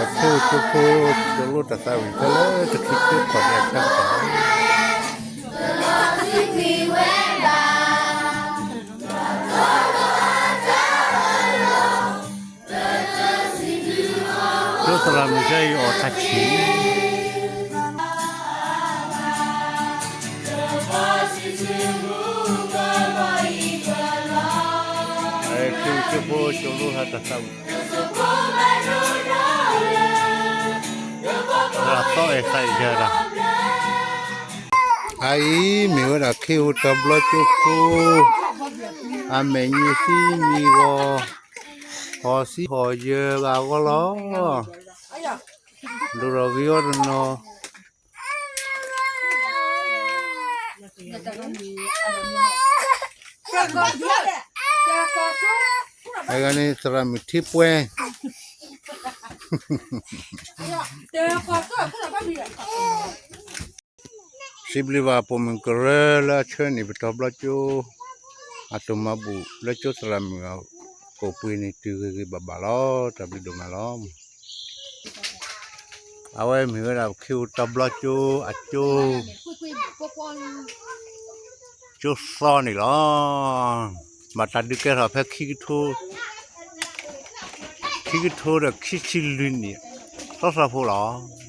ခ့အိၣ်ကၠိဖိ ကၠိလိာ်တၢ်သးဝံၣ်ဖဲလၢတခံကၠိခီၣ်ဒဲးအဆၢကတီၢ် ကၠိသရၣ်မုၣ်ခဲအံၤအီၣ်တၢ်ဆံၣ်, ခ့အိၣ်ကၠိဖိကၠိလိာ်ဟးတၢ်သးဝံၣ် သီအဲၣ်သးအံၤယၤဒၣ်, အအံၤမ့ၢ်ဝဲဒၣ်ခ့အိၣ်တဘျီကၠိဖိ, အမဲာ်ညါသံမံဂီၤ, ဟီၣ်သံဟီၣ်ယၢၤဂၤအဂီၢ်လီၤ, ဒိၣ်ထီၣ်ဂ့ၤအီၤတနီၤ အဂၤန့ၣ်သရၣ်မုၣ်ထံပှဲၤ, စံးဘျုးဘၣ်ပိာ်မုၣ်ကရၢလၢအဆှၢန့ၢ်ပတဘျီကၠိ, အတိၢ်မၤဘူၣ်လၢကၠိသရၣ်မုၣ်အကိာ်ပှ့ၤန့ၣ် တုၤဂ့ၤဂ့ၤဘၣ်ဘၣ်လီၤ. တၢ်ဘျုးဒိၣ်မးလီၤ. အဝဲမ့ၢ်ဝဲဒၣ်ပခ့အိၣ်တဘျီကၠိအကၠိ ကၠိသီန့ၣ်လီၤ. ဘၣ်တၢ်ဒုးကဲထီၣ်ဖဲခံကထိ, ခံကထိဒီးခံဆံလွံၢ်နံၣ် သီသီဖိလီၤ.